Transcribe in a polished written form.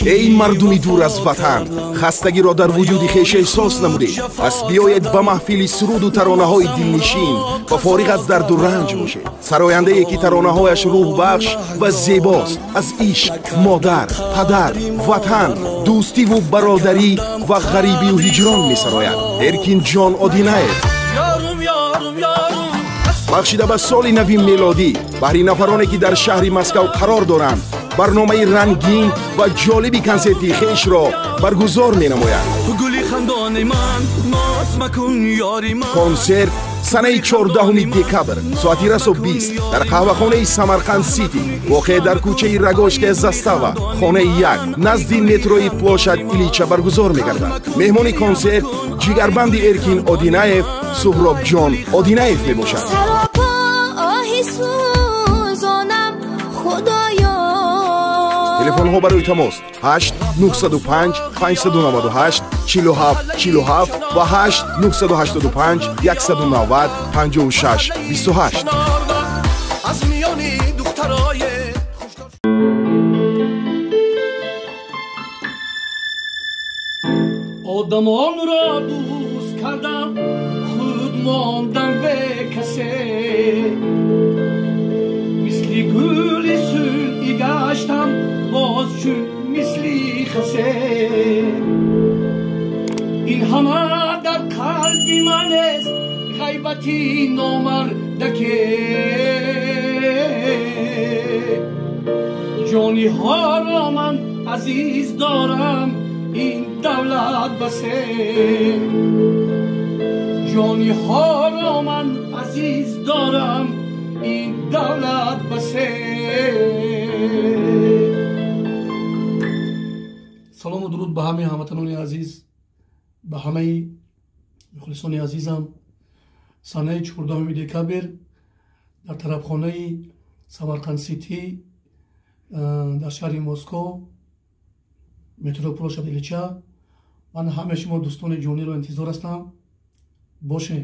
Эй мардуми дур аз ватан, хастагиро дар вуҷуди хеш эҳсос намудед, пас биёед ба маҳфили суруду таронаҳои дилнишин ва фориғ аз дарду ранҷ бошед. Сарояндае ки таронаҳояш рӯҳбахш ва зебост, аз ишқ, модар, падар, ватан, дӯстиву бародарӣ ва ғарибию ҳиҷрон месарояд. Эркинҷон Одинаев. Бахшида ба соли нави мелодӣ, баҳри нафароне ки дар шаҳри Москав қарор доранд, барномаи рангин ва ҷолиби консертии хешро баргузор менамояд. Консерт санаи 14 декабр соати расо 20 дар қаҳвахонаи Самарқанд Сити, воқеъ дар кӯчаи Рогожская застава, хонаи 1, назди метрои Площадь Илича баргузор мегардад. Меҳмони консерт ҷигарбанди Эркин Одинаев, Суҳробҷон Одинаев мебошад. Телефонҳо барои тамос 8 905 598 47 47 ва 8 985 190 56 28. Одамонро дӯст кардам, худ мондам бекасе, мисли гули сунъӣ гаштам, боз чун мисли хасе. Ин ҳама дар қалби ман аст ғайбати номардаке, ҷониҳоро ман азиз дорам, ин давлат басе. Ҷониҳоро ман азиз дорам, ин давлат басе. Салому дуруд ба ҳамаи ҳамватанони азиз, ба ҳамаи мухлисони азизам. Санаи 14 декабр дар тарабхонаи Самарқанд Сити дар шаҳри Москов, метро Площадь Илича, ман ҳамаи шумо дӯстони ҷониро интизор ҳастам. Бошем.